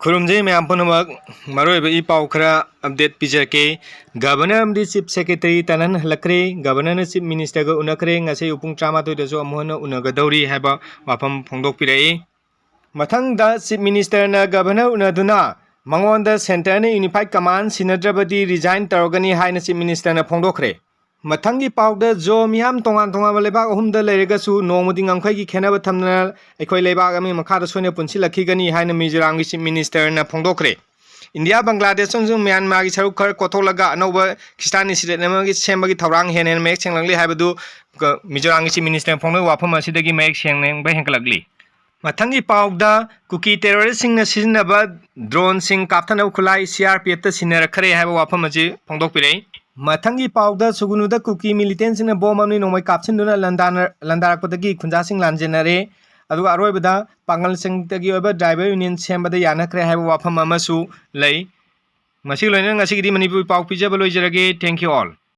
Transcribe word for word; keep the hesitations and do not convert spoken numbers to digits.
ꯈꯨꯔꯨꯝꯖꯩ ꯃꯌꯥꯝ ꯄꯨꯝꯅꯃꯛ꯫ ꯃꯔꯨꯑꯣꯏꯕ ꯏ ꯄꯥꯎ ꯈꯔ update ꯄꯤꯖꯔꯛꯀꯦ꯫ Governor ꯑꯃꯗꯤ Chief Secretary ꯇꯥꯅꯍꯜꯂꯛꯈ꯭ꯔꯦ꯫ Governorꯅ Chief Ministerꯒ ꯎꯅꯈ꯭ꯔꯦ꯫ ꯉꯁꯤ ꯑꯌꯨꯛ ꯄꯨꯡ ꯇꯔꯥꯃꯥꯊꯣꯏꯗꯁꯨ ꯑꯃꯨꯛ ꯍꯟꯅ ꯎꯅꯒꯗꯧꯔꯤ ꯍꯥꯏꯕ ꯋꯥꯐꯝ ꯐꯣꯡꯗꯣꯛꯄꯤꯔꯛꯏ꯫ ꯃꯊꯪꯗ Chief Ministerꯅ Governor ꯎꯅꯗꯨꯅ ꯃꯉꯣꯟꯗ Centreꯅ Unified Command ꯁꯤꯟꯅꯗ꯭ꯔꯕꯗꯤ resign ꯇꯧꯔꯒꯅꯤ ꯍꯥꯏꯅ Chief Ministerꯅ ꯐꯣꯡꯗꯣꯛꯈ꯭ꯔꯦ꯫ ꯃꯊꯪꯒꯤ ꯄꯥꯎꯗ ꯖꯣ ꯃꯤꯌꯥꯝ ꯇꯣꯉꯥꯟ ꯇꯣꯉꯥꯟꯕ ꯂꯩꯕꯥꯛ ꯑꯍꯨꯝꯗ ꯂꯩꯔꯒꯁꯨ ꯅꯣꯡꯃꯗꯤ ꯉꯝꯈꯩꯒꯤ ꯈꯦꯠꯅꯕ ꯊꯝꯗꯅ ꯑꯩꯈꯣꯏ ꯂꯩꯕꯥꯛ ꯑꯃꯒꯤ ꯃꯈꯥꯗ ꯁꯣꯏꯅ ꯄꯨꯟꯁꯤꯜꯂꯛꯈꯤꯒꯅꯤ ꯍꯥꯏꯅ ꯃꯤꯖꯣꯔꯥꯝꯒꯤ Chief Ministerꯅ ꯐꯣꯡꯗꯣꯛꯈ꯭ꯔꯦ꯫ ꯏꯟꯗꯤꯌꯥ, ꯕꯪꯒ꯭ꯂꯥꯗꯦꯁ ꯑꯃꯁꯨꯡ ꯃ꯭ꯌꯥꯟꯃꯥꯔꯒꯤ ꯁꯔꯨꯛ ꯈꯔ ꯀꯣꯠꯊꯣꯛꯂꯒ ꯑꯅꯧꯕ ꯈ꯭ꯔꯤꯁꯇꯥꯟ state ꯑꯃꯒꯤ ꯁꯦꯝꯕꯒꯤ ꯊꯧꯔꯥꯡ ꯍꯦꯟꯅ ꯍꯦꯟꯅ ꯃꯌꯦꯛ ꯁꯦꯡꯂꯛꯂꯤ ꯍꯥꯏꯕꯗꯨ ꯀ-, ꯃꯤꯖꯣꯔꯥꯝꯒꯤ Chief Ministerꯅ ꯐꯣꯡꯗꯣꯛꯄ ꯋꯥꯐꯝ ꯑꯁꯤꯗꯒꯤ ꯃꯌꯦꯛ ꯁꯦꯡꯕ ꯍꯦꯟꯒꯠꯂꯛꯂꯤ꯫ ꯃꯊꯪꯒꯤ ꯄꯥꯎꯗ ꯀꯨꯀꯤ terroristꯁꯤꯡꯅ ꯁꯤꯖꯤꯟꯅꯕ droneꯁꯤꯡ ꯀꯥꯞꯊꯅꯕ ꯈꯨꯠꯂꯥꯏ C R P Fꯇ ꯁꯤꯟꯅꯔꯛꯈ꯭ꯔꯦ ꯍꯥꯏꯕ ꯋꯥꯐꯝ ꯑꯁꯤ ꯐꯣꯡꯗꯣꯛꯄꯤꯔꯛꯏ꯫ ꯃꯊꯪꯒꯤ ꯄꯥꯎꯗ ꯁꯨꯒꯨꯅꯨꯗ ꯀꯨꯀꯤ militantꯁꯤꯡꯅ bomb ꯑꯃꯅꯤ ꯅꯣꯡꯃꯩ ꯀꯥꯞꯁꯤꯟꯗꯨꯅ ꯂꯥꯟꯗꯥꯅ-, ꯂꯥꯟꯗꯥꯔꯛꯄꯗꯒꯤ ꯈꯨꯟꯖꯥꯁꯤꯡ ꯂꯥꯟꯖꯦꯟꯅꯔꯦ꯫ ꯑꯗꯨꯒ ꯑꯔꯣꯏꯕꯗ ꯄꯥꯡꯒꯜꯁꯤꯡꯇꯒꯤ ꯑꯣꯏꯕ driver union ꯁꯦꯝꯕꯗ ꯌꯥꯅꯈ꯭ꯔꯦ ꯍꯥꯏꯕ ꯋꯥꯐꯝ ꯑꯃꯁꯨ ꯂꯩ꯫ ꯃꯁꯤꯒ ꯂꯣꯏꯅꯅ ꯉꯁꯤꯒꯤꯗꯤ ꯃꯅꯤꯄꯨꯔꯤ ꯄꯥꯎ ꯄꯤꯖꯕ ꯂꯣꯏꯖꯔꯒꯦ꯫ Thank you all꯫